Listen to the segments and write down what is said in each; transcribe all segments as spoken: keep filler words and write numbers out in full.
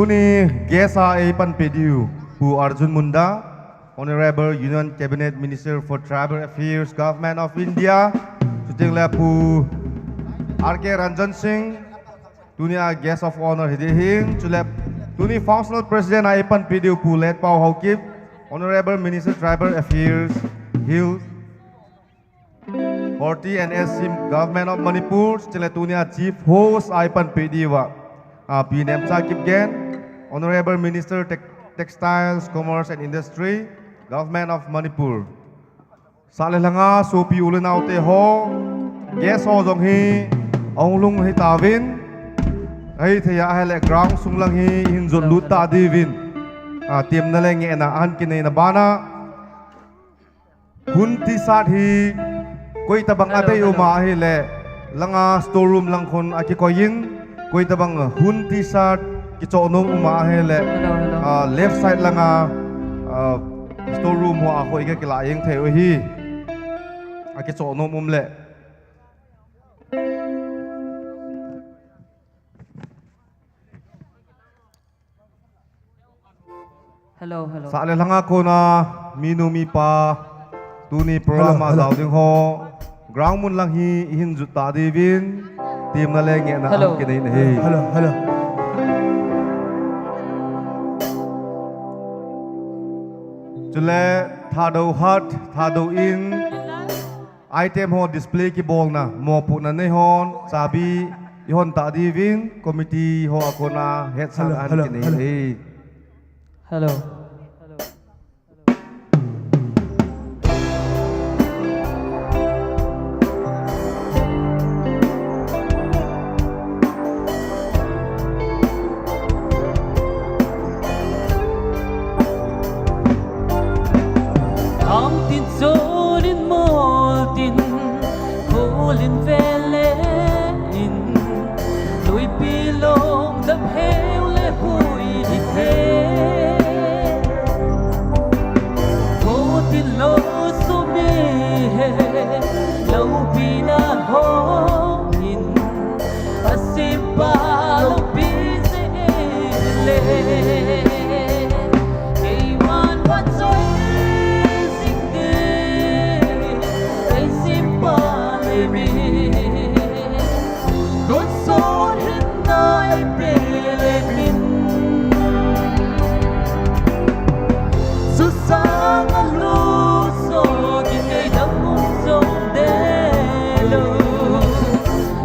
Tuni guest a eipanpi diu, Pu Arjun Munda, Honorable Union Cabinet Minister for Tribal Affairs, Government of India, chuteng le Pu R K Ranjan Singh, tunia guest of honor hidi hin, chule tuni functional president a eipanpi diu Pu Letpao Haokip, Honorable Minister Tribal Affairs, Hills, Horti and S C, Government of Manipur, chule tunia chief host a eipanpi diuva, ah, Pi Nemcha Kipgen, Honorable Minister Tech-, Textiles, Commerce and Industry, Government of Manipur. Sah le lhanga sopi u le naote ho, guest ho jong hi ahung lhung hitauvin, ahithei a ahile ground sung lang hi ihin jot lut ta diuvin, ah, temna le ngehna ahin kineina bana, Hun T-shirt hi koitabang adei uma ahile, langa store room lang khun akikoi in, koitabang Hun T-shirt kichoh nom uma ahile, ah, left side langa, ah, store room hoa hoi ka kila jeng thei u ahi. Akichoh nom um le. Sah le lhanga kona minu mipa, tuni program a jao ding ho, ground mun lang hi ihin jot ta diuvin, temna le ngehna ahin kineina ahi. Chule Thadou Hat, Thadou In, item ho display kibolna, mopohna neihon, chabi ihon ta diuvin, committee ho a kona hetsahna ahin kineina ahi. Angtin chonin moltin, kholin vele in, luipi long dam heu le hui hi the. Khotin lo sumi he, loupina hongin, asimpa loupi jeh le. Keiman vachoi jing ding, eisimpa le mi. Got so hin nai pe le min. Susang a lu so ki kei dam um so de lo.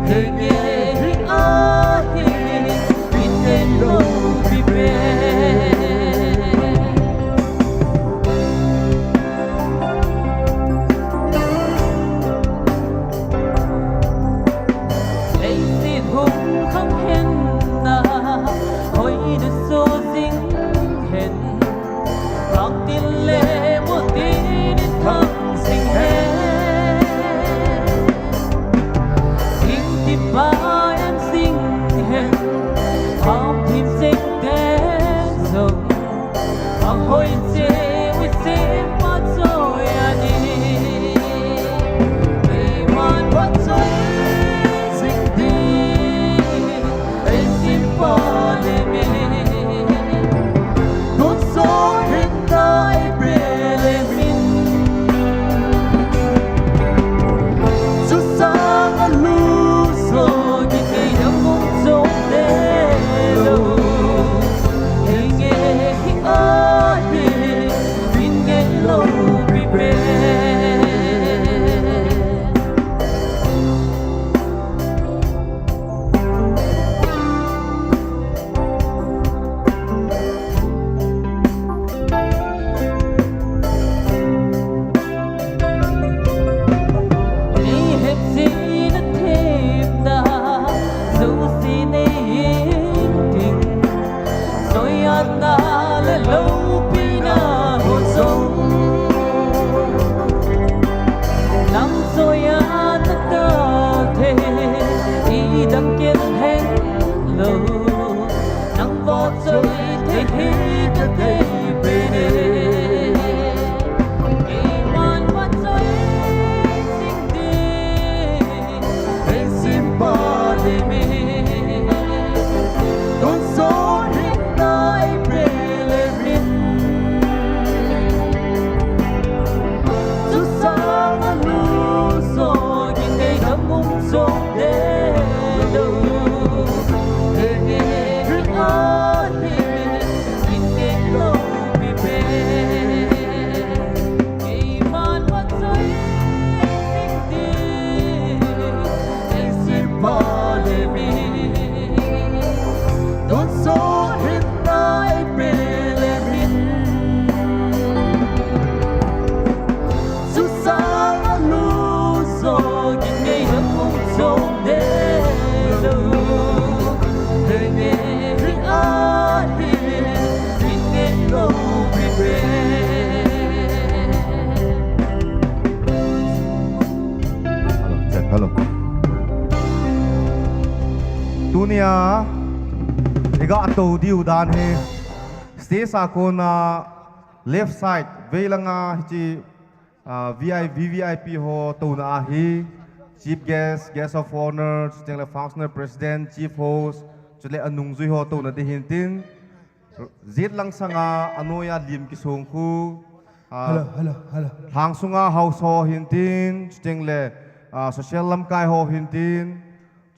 Henge hi ahi Hello. Tunia iga tou diu dan hi stage a kona left side veilanga hiche, ah, V I, V V I P ho touna ahi, chief guest, guest of honour, chuteng le functional president, chief host, chule anungjui ho touna ding hintin, jet lang sanga anoiya lim kisong khu, ah, hello, hello, hello, lhang sunga house ho hintin, chuteng le, ah, social lamkai ho hintin,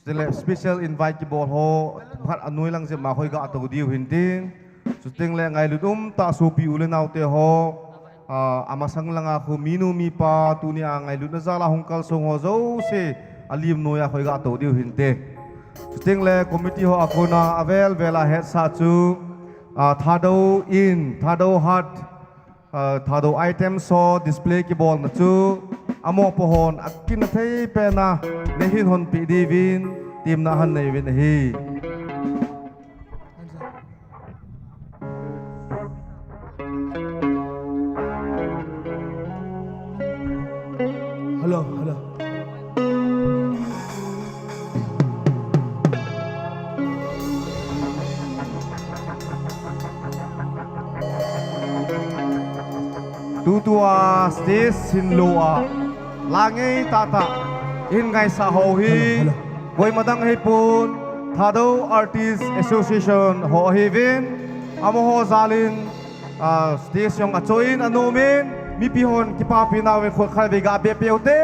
chuteng le special invite kibol ho, khat anoi lang jep ma khoi ga tou diu hintin, chuteng le ngailut umtah sopi u le naote ho, ah, amasang langa khu minu mipa tunia ngailutna jala hung kalsong ho jouse alim noiya khoi ga tou diu hinte. Chuteng le committee ho a kona avel vel a hetsah chu, ah, Thadou in, Thadou hat, ah, Thadou item show display kibolna chu, amopo hon akin thei pena nei hin honpeh diuvin, temna hin nei uvin ahi. Hello, hello. Tutua stage hin lou a, la ngei tahtah in ngaisah ho hi, hello, hello, koima dang ahipon, Thadou Artist Association ho ahiuvin, amaho jalin, ah, stage jong achoiyin anomin, mipi hon kipapi nauvin khut khatvei ga beh peh ute.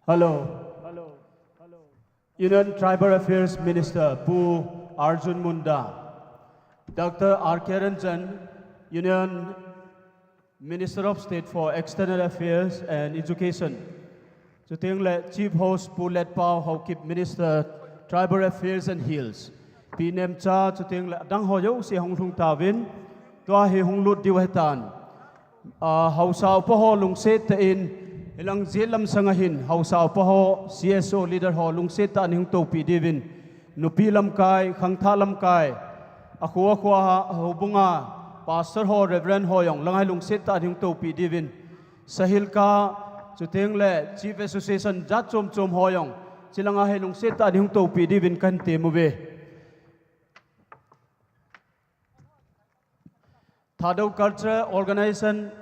Hello. Union Tribal Affairs Minister Pu Arjun Munda, Doctor R K Ranjan, Union Minister of State for External Affairs and Education, chutengle Chief Host Pu Letpao Haokip, Minister Tribal Affairs and Hills, Pi Nemcha, chutengle adang ho jouse hung lhung tauvin, tua hi hung lut diu ahitan. Ah, haosa upa ho lungset tah in, hilang jet lam sanga hin, haosa upa ho, C S O leader ho lungset tah in hung toupeh diuvin, nupi lamkai, khangthah lamkai, akhu akhu a, houbunga pastor ho, reverend ho jong, lang a hi lungset tah in hung toupeh diuvin, Sahilka, chutengle Chief Association jat chom chom ho jong, chilang a hi lungset tah in hung toupeh diuvin kahin tem uve. Thadou Cultural Organization,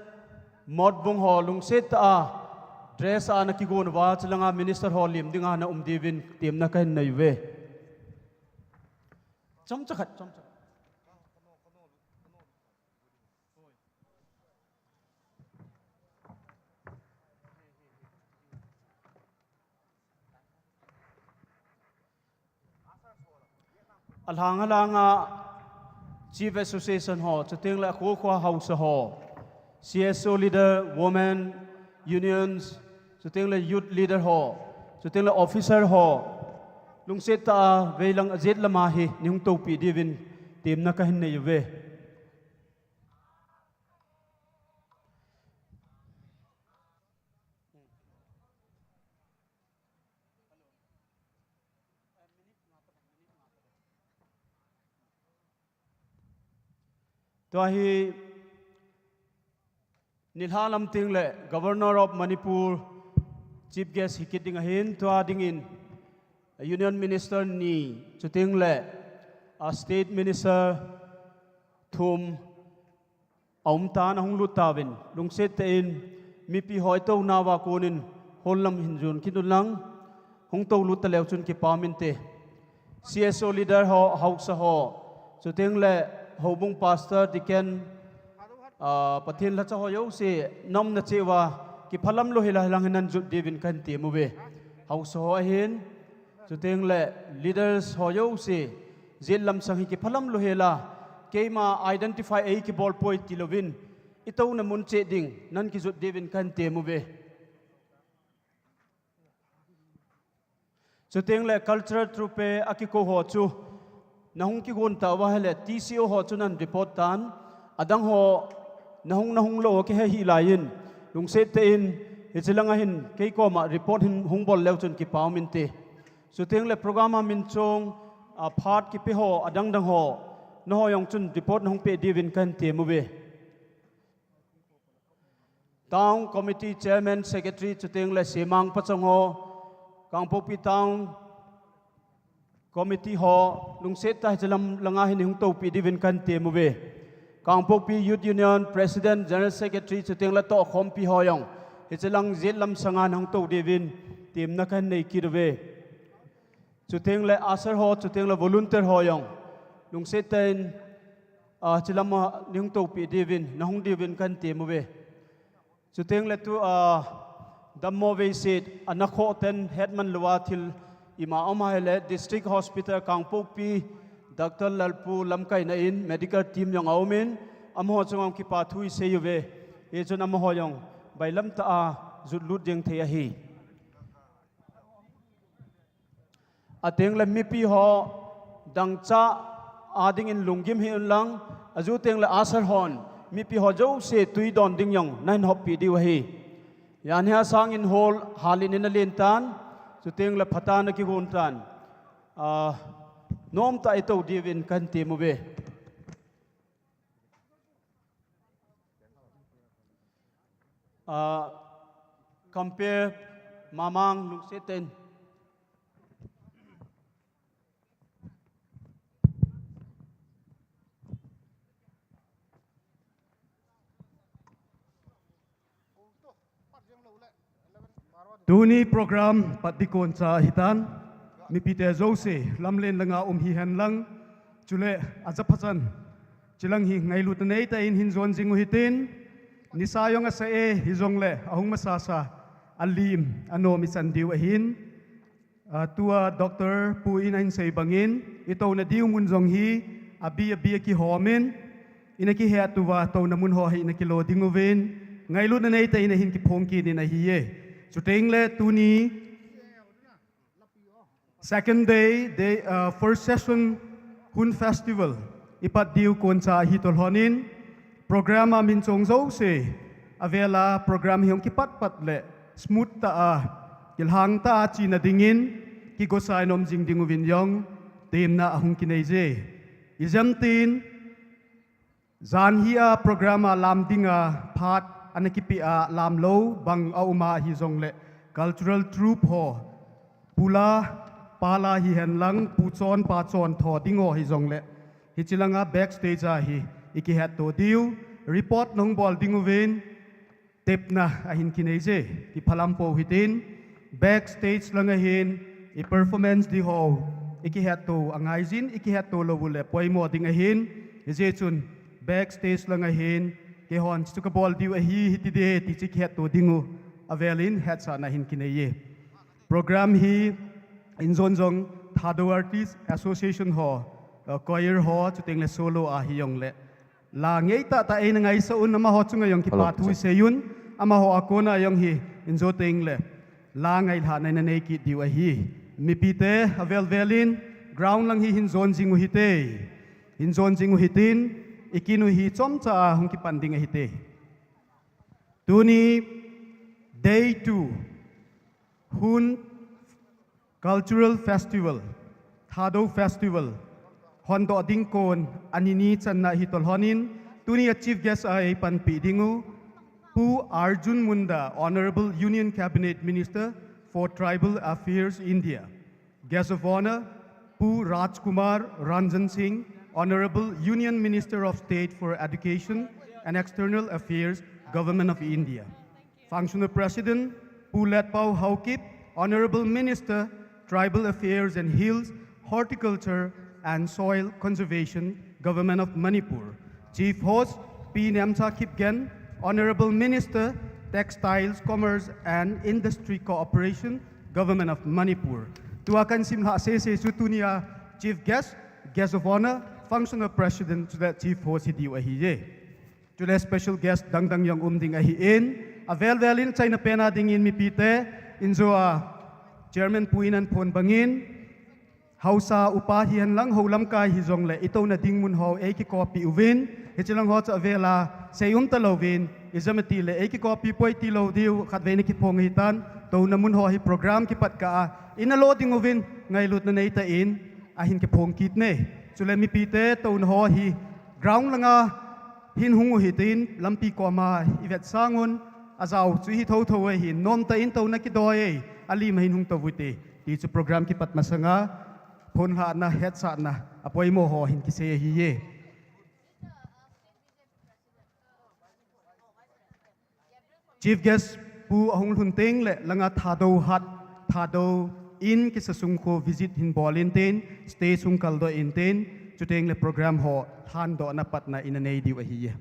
Motbung ho lungset tah a dress a ana kigon uva, chilang a minister ho lim dinga ana um diuvin temna kahin nei uve. Chomcha khat, chomcha. Alhang alhanga Chief Association ho, chutengle akhu akhu a haosa ho, C S O leader, women unions, chutengle youth leader ho, chutengle officer ho, lungset tah a veilang ajet lam a hi nei hung toupeh diuvin temna kahin nei uve. Tua hi nilhah lam tengle Governor of Manipur, Chief Guest hi kit ding ahin, tua dingin Union Minister ni, chutengle a State Minister thum, aumtan ahung lut tauvin, lungset tah in mipi ho itouna uva konin hall lam hin jon kit un lang, hung tou lut taleu chun kipa um inte. C S O leader ho, haosa ho, chutengle houbung pastor, deacon, ah, Pathen lhacha ho jouse, na umna cheh uva kiphalam lou hela hilang hin nan jot diuvin kahin tem uve. Haosa ho ahin, chutengle leaders ho jouse, jet lam sang hi kiphalam lou hela, keima identify ei kibol poi tilouvin, itouna mun cheh ding nan kijot diuvin kahin tem uve. Chutengle cultural troupe a kikou ho chu, nahung kigon tah uva ahile T C O ho chu nan report tan, adang ho nahung nahung lou kihe hih laiyin, lungset tah in hiche langa hin kei koma report hin hung bol leu chun kipa um inte. Chutengle program a min chong, a phat kipe ho, adang dang ho, nangho jong chun report nahung peh diuvin kahin tem uve. Town Committee Chairman, Secretary, chuteng le Semang pachang ho, Kangpokpi Town Committee ho, lungset tah a hiche lam langa hin hung toupi diuvin kahin tem uve. Kangpokpi Youth Union President, General Secretary, chuteng le tohkhompi ho jong hiche lang jet lam sanga hung tou diuvin temna kahin nei kit uve. Chuteng le usher ho, chuteng le volunteer ho jong lungset tah in, ah, hiche lam a nahung toupi diuvin, nahung diuvin kahin tem uve. Chuteng le tu, ah, dammo veiset, ana khoh ten hetman louva thil ima um ahile District Hospital Kangpokpi, Doctor Lalpu lamkaina in medical team jong aumin, amaho chunga kipa thu isei uve. Hichun amaho jong bailam tah a jutlut ding thei ahi. Ateng le mipi ho dangchah a dingin lunggim hih un lang, achu teng le usher hon mipi ho jouse tui don ding jong nahin hoppi diu ahi. Jan hi asangin hall halin in alen tan, chuteng le phatah a kigon tan. Ah, nomtah a itou diuvin kahin tem uve. Ah, compare Mamang lungset tah in. Tuni program pat ding kon cha hitan, mipite jouse lamlen langa um hihen lang, chule ajapha chan, chilang hi ngailutna neitah in hin jon jing u hitin, nisa jong asa e hijongle ahung masasa, alim anom ichan diu ahin. Ah, tua Doctor Pu in ahin sei bangin, itouna diu mun jong hi, abi abi a kihomin, ina kihet uva, touna mun ho hi ina kilo ding uvin, ngailutna neitah in ahin kiphong kit in ahiye. Chuteng le tuni, second day, day, ah, first session, Hun Festival ipat diu kon cha ahi toh lhonin, program a min chong jouse, avela program hi hung kipat pat le smooth tah a, kilhang tah a chena dingin, kigosa in um jing ding uvin jong, temna ahung kinei je. Ijemtin, jan hi a program a lam dinga phat ana kipeh a lam lou bang aum a hijongle, cultural troupe ho, Pu La, Pa La hihen lang, Pu Chon, Pa Chon tho ding ho hijongle, hiche langa backstage a hi ikihetto diu, report nahung bol ding uvin, tepna ahin kinei je, kiphalam pou hitin, backstage langa hin, i performance ding ho, ikihetto angaijin, ikihetto lou ule poimo ding ahin, hijeh chun, backstage langa hin, keihon chu kabol diu ahi, hiti ding, ti chu kihetto ding u, avelin hetsahna ahin kinei e. Program hi, in jon jong Thadou Artist Association ho, uh, choir ho, chuteng le solo a hijongle, la ngeitah tah eina ngaisah un, amaho chunga jong kipa thu isei un, amaho a kona jong hi, in jo teng le, la ngailhahna ina nei kit diu ahi. Mipite, avel velin, ground lang hi hin jon jing u hite. Hin jon jing u hitin, ikin u hi chomcha a hung kipan ding ahite. Tuni, day two, Hun Cultural Festival, Thadou Festival, hondoh ding kon ani ni channa ahi toh lhonin, tuni a chief guest a eipanpi ding u, Pu Arjun Munda, Honorable Union Cabinet Minister for Tribal Affairs, India. Guest of Honor, Pu Rajkumar Ranjan Singh, Honorable Union Minister of State for Education and External Affairs, Government of India. Functional President, Pu Letpao Haokip, Honorable Minister, Tribal Affairs and Hills, Horticulture and Soil Conservation, Government of Manipur. Chief Host, Pi Nemcha Kipgen, Honorable Minister, Textiles, Commerce and Industry Cooperation, Government of Manipur. Tua kahin simlhah sese chu tunia Chief Guest, Guest of Honor, Functional President, chule Chief Host hi diu ahiye. Chule special guest dangdang jong um ding ahin, avel velin achaina pena dingin mipite, injo a Chairman pu in aphon bangin, haosa upa hihen lang hou lamkai hijongle, itouna ding mun ho eikikopi uvin, hiche lang ho chu avela sei um talouvin, ijemtia le eikikopi poi tilou diu, khatvei na kiphong ahitan, touna mun ho hi program kipat kah a, ina lo ding uvin, ngailutna neitah in, ahin kiphong kit e. Chule mipite, touna ho hi ground langa hin hung u hitin, lampi koma ivetsang un, Ajao chu hi thotho ahi, nomtah in touna kidoi e, alim a hin hung tou vute. Ti chu program kipat masanga, phonlhahna, hetsahna, apoimo ho hin kisei ahi e. Chief guest pu ahung lhun teng le langa Thadou Hat, Thadou in kisa sung khu visit hin bol intin, stage hung kaldoh intin, chuteng le program ho lhandohna patna in anei diu ahi e.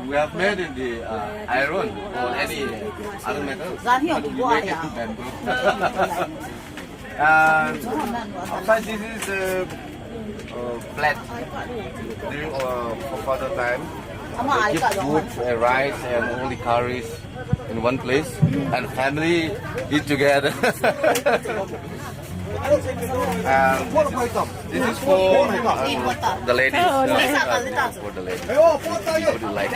We have made in the uh, iron or any other metal, but we make it to bamboo. And outside this is a, a flat during our father time. They keep food, uh, rice, and all the curries in one place, and family eat together. Um, this is for uh, the ladies. Uh, for the ladies. Would you like?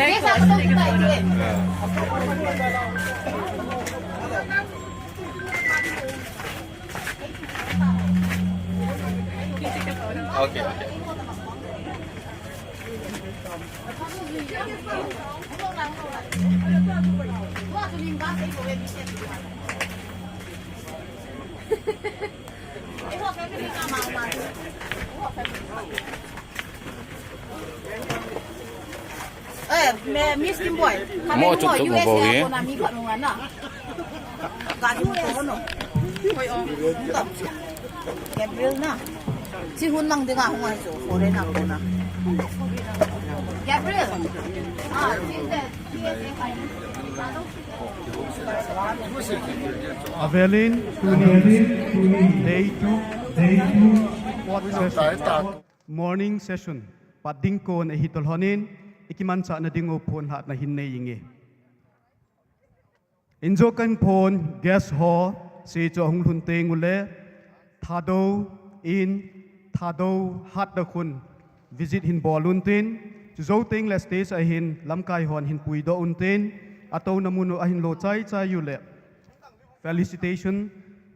Okay, okay. Eh, Miss Kim Boy. Mo chuk chuk mo bo hi. Gabriel na. Si hun mang dinga hung ai so, foreign na ko na. Gabriel. Ah, Avelin, tuni, day two, morning session. Pat ding kon ahi tolhonin, ikimanchahna ding u phonlhahna hin nei inge. Injo kan phon guest ho, si chu ahung lhun teng ule, Thadou in, Thadou Hat da khun visit hin bol untin, chu jou teng le stage a hin lamkai hon hin puidoh untin, atouna mun u ahin lo chai chai ule. Felicitation,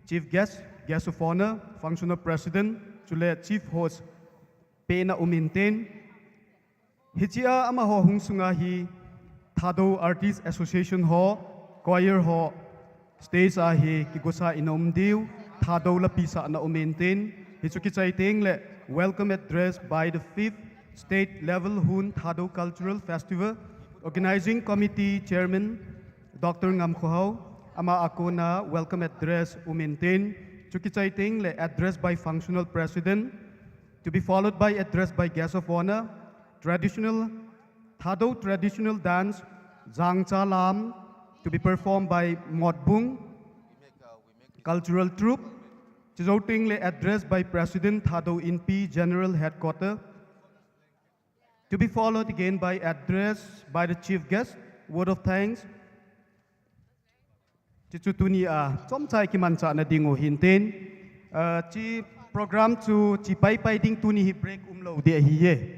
Chief Guest, Guest of Honor, Functional President, chule Chief Host, pena um intin. Hichia amaho hung sunga hi Thadou Artist Association ho, choir ho, stage a hi kigosa in um diu, Thadou lapi sahna um intin, hichu kichai teng le welcome address by the fifth State Level Hun Thadou Cultural Festival Organizing Committee Chairman Doctor Ngam Khohao, ama a kona welcome address um intin, chu kichai teng le address by Functional President, to be followed by address by guest of honor, traditional, Thadou traditional dance, Jangcha Lam, to be performed by Motbung Cultural Troupe, chujou teng le address by President Thadou Inpi General Headquarter, to be followed again by address by the chief guest, word of thanks, Chuchu tuni a, chomcha i kimanchahna ding u hintin. Ah, chi program chu chi paipai ding tuni hi break umlou ding ahiye.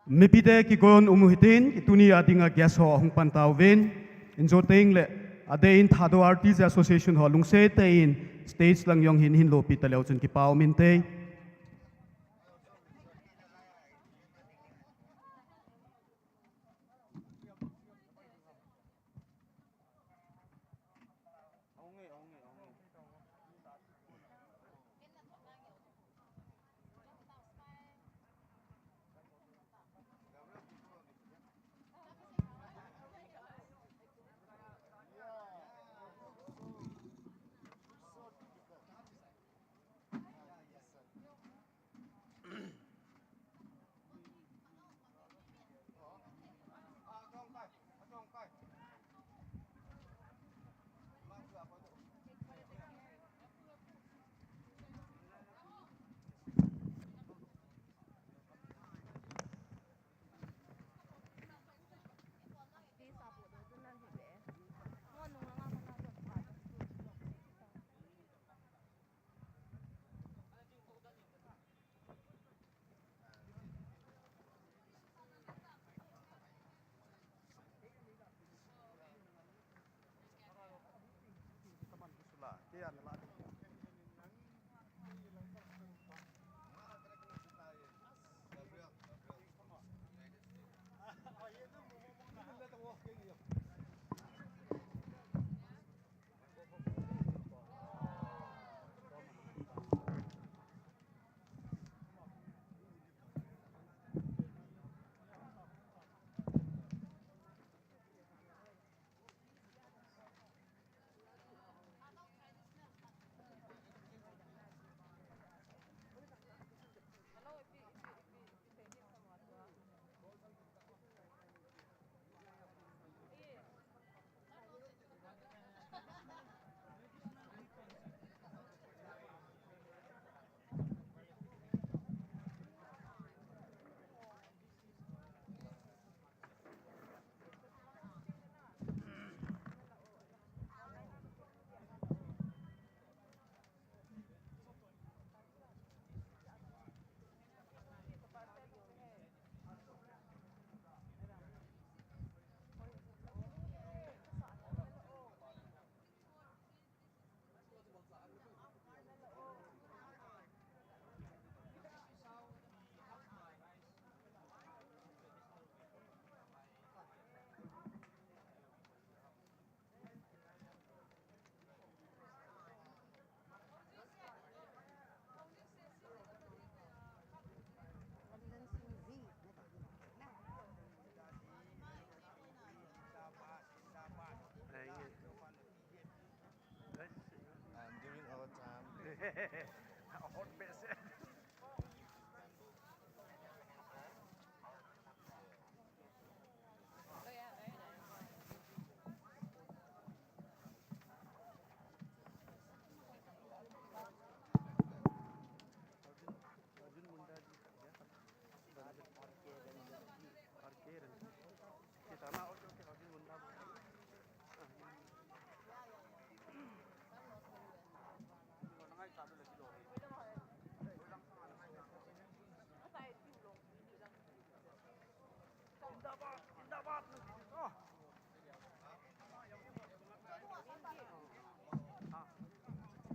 Mipite kigon um u hitin, tuni a dinga guest ho ahung pan tauvin, injo teng le, adeh in Thadou Artist Association ho lungset tah in stage lang jong hin hin lopi taleu chun kipa um inte.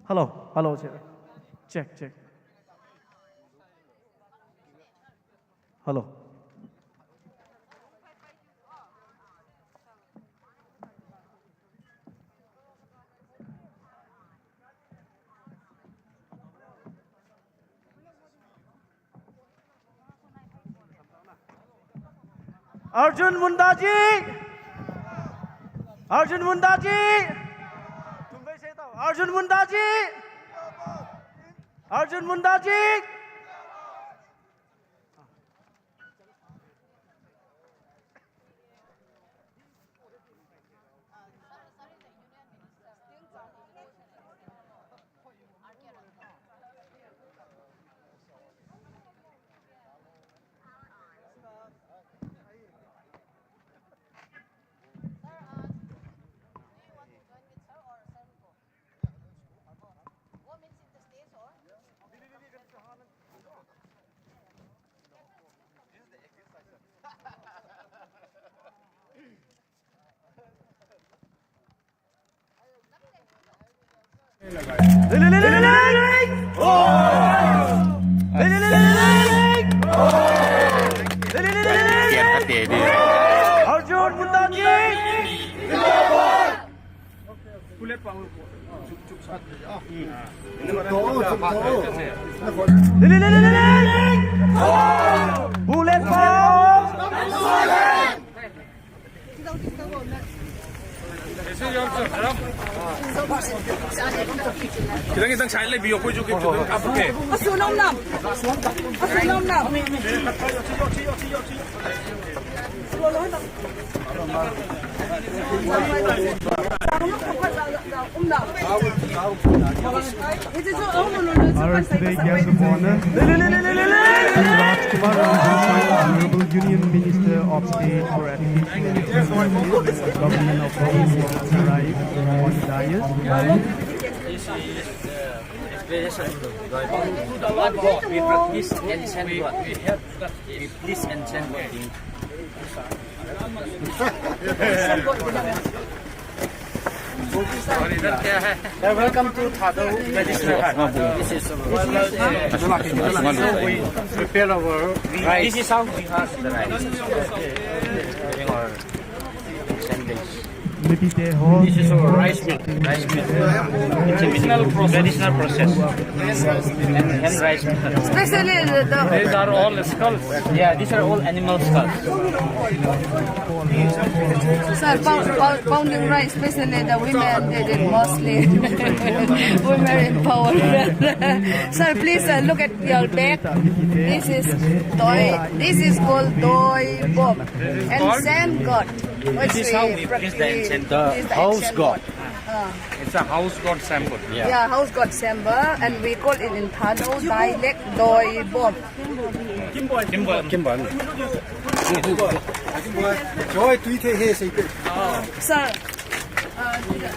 Hello, hello, check, check, check. Hello. Arjun Munda ji! Arjun Munda ji! Arjun Munda ji! Arjun Munda ji! Arjun Munda ji! Bullet Power! Khitang, khitang side le bi, koi chu ki tu ka pu ke. Asu nom nam. Asu nom nam. Our today guest of honor, Rajkumar Ranjan Singh, Honorable Union Minister of State for Education and Government of Bhopal, arrived on the dais. Expression of the joy. We practice and send God. We have, we please and send God. और इधर क्या है? Welcome to Thadou traditional. This is, we prepare our rice. This is how we ask the rice. During our This is our rice mill. Rice mill. It's a traditional process. Traditional process. And, and rice mill. Especially the, the These are all skulls. Yeah, these are all animal skulls. Sir, pou-, pou-, pounding rice, especially the women, they did mostly. Women empowerment. Sir, please, uh, look at your back. This is doi. This is called doi bom. And same God. This is how we praise the ancient, the house god. It's a house god symbol. Yeah. Yeah, house god symbol, and we call it in Thadou dialect doi bom. Kimboi. Kimboi. Joy, tui the he, say. Sir, uh, the, uh,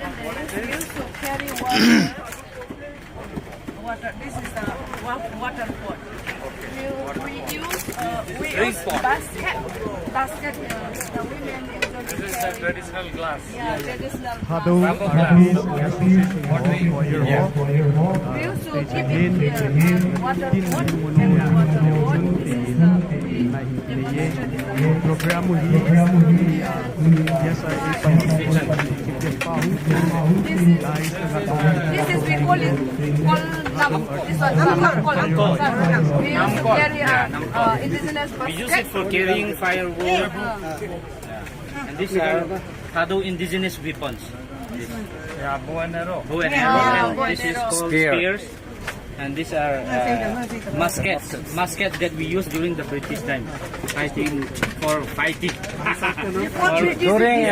in olden days, we used to carry water. Water. This is the wa-, water pot. We, we use, uh, we use basket. Basket, uh, the women usually carry. This is the traditional glass. Yeah, traditional glass. Bamboo glass. Bamboo glass. What we, what we, yeah. We used to keep it here. Water pot and water pot. This is the, the traditional. Program hi, yes, I, this is, we call it, call nam, this one, nam, call, nam, call. We used to carry our, uh, indigenous basket. We use it for carrying firewood. Uh, and these are Thadou indigenous weapons. Yeah, bow and arrow. Bow and arrow. And this is called spears. And these are uh, muskets, muskets that we used during the British time, fighting for fighting. During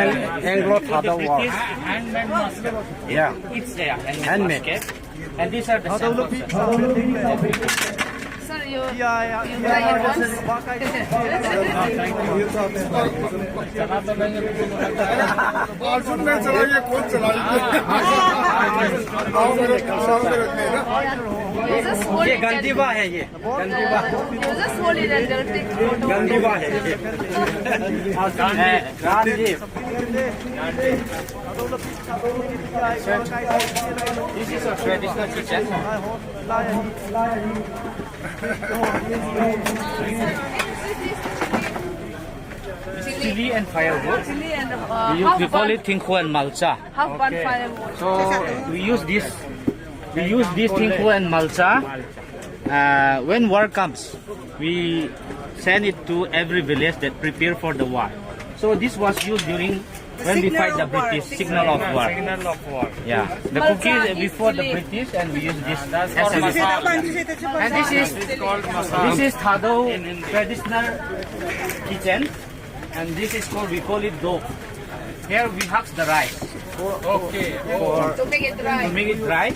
Anglo-Thadou war. Handmade musket. Yeah. It's yeah, handmade musket. And these are the samples. Sir, you, you try it once. Arjun ने चलाई, ये कौन चलाई? आओ मेरे, आओ मेरे, मेरे। You just hold ये it and गंदीवा है, ये गंदीवा। You just hold it and they'll take photo. गंदीवा है ये। Gandhi. This is a traditional kitchen. Chili and firewood. Chili and, uh, we, we call it thingkho and malcha. Half one firewood. So we use this. We use this thingkho and malcha. Uh, when war comes, we send it to every village that prepare for the war. So this was used during when we fight the British, signal of war. Signal of war. Yeah. The cookies before the British, and we use this as a masala. And this is this is Thadou traditional kitchen, and this is called, we call it doh. Here we husk the rice. Okay. To make it dry. To make it dry.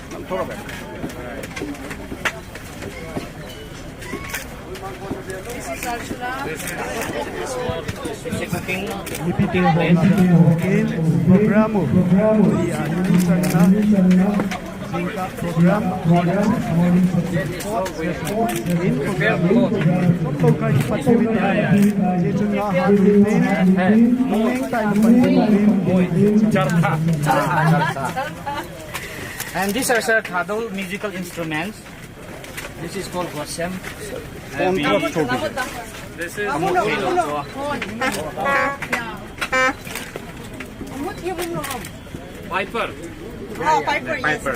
This is Archana. This is cooking. Ipi ti ho na. Program. Program. Program. And these are, sir, Thadou musical instruments. This is called gosem. This is piper. Ah, piper, yes. Piper.